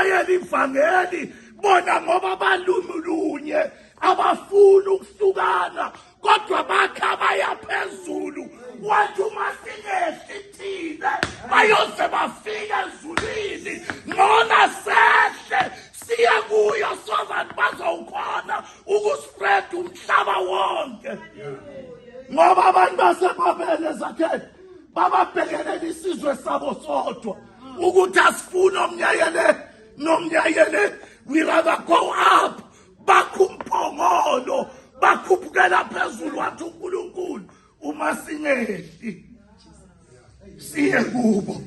Bashumayela ivangeli bona ngoba balumi lunye, abafuni ukuhlukana, kodwa bakha baya phezulu. Wathi uma singehli thina bayoze bafike ezulwini, ngona sehle siye kuyo so that bazowukhona ukuspread umhlaba wonke, ngoba abantu baseBabele zakhele bababhekelela isizwe sabo sodwa ukuthi asifuni omnyayele nomnyayele, we rather go up. Bakha umphongolo, bakhuphukela phezulu. Wathi uNkulunkulu, uma singehli siye kubo,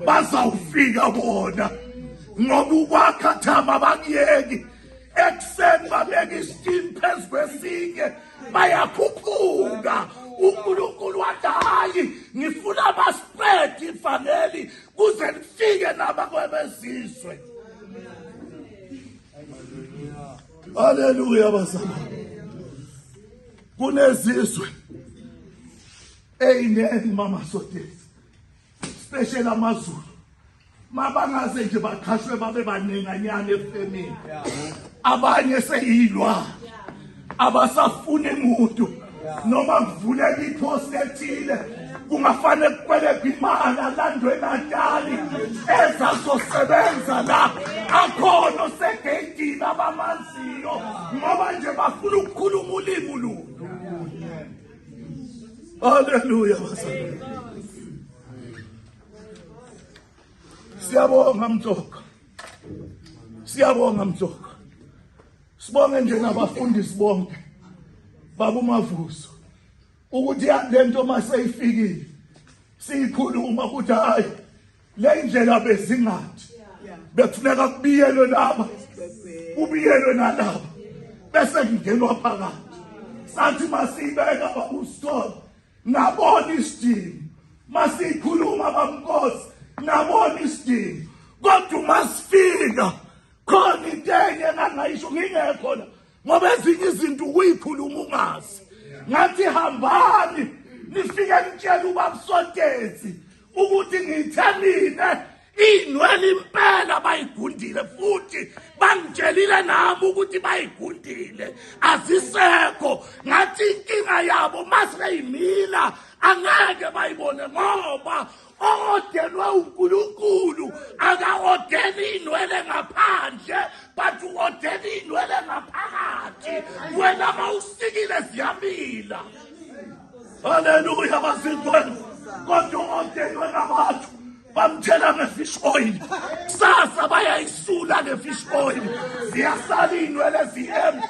bazawufika bona, ngoba ukwakha thama bakuyeki. Ekuseni babeka isitini phezu kwesinye, bayakhuphuka. UNkulunkulu wathi, hayi, ngifuna baspread ivangeli kuze lifike nabakwebezizwe. Haleluya bazalwane. Kunezizwe eyineni, mama Sodesi, special amaZulu, mabangaze nje baqhashwe babe baninganyana efemini, abanye seyilwa, abasafuni muntu. Noma kuvuleka ipost ethile, kungafane kukwelekwe imali, alandwe eNatali ezazosebenza la, akhona osegeyidini abamaziyo, ngoba nje bafuna ukukhuluma ulimi lunye. Haleluya bazalwane. Siyabonga Mtoko, siyabonga Mtoko. Sibonge nje nabafundisi bonke, baba uMavuso, ukuthi lento maseyifikile siyikhuluma ukuthi hayi, le ndlela bezingathi bekufuneka kubiyelwe laba, kubiyelwe nalaba, bese kungenwa phakathi. Sathi masiyibeka, babusithola, nabona isidingo. Masiyikhuluma, bamnkosi, nabona isidingo. Kodwa uma sifika khona, into enye engangayisho ngingekho la, ngoba ezinye izinto ukuyikhuluma ungazi, ngathi hambani nifike nitshele ubabusontezi ukuthi ngithe mina iy'nwele impela bayigundile, futhi bangitshelile nami ukuthi bayigundile, azisekho. Ngathi inkinga yabo maseyimila angeke bayibone, ngoba o-ordainwe uNkulunkulu aka-ordaini iy'nwele ngaphandle, but u-ordaini iy'nwele ngaphakathi. Wena mawusikile ziyamila. Haleluya bazingwele. Kodwa o-ordainwe ngabantu bamthela nge-fish oil, kusasa bayayisula le fish oil, ziyasala iy'nwele zi-em.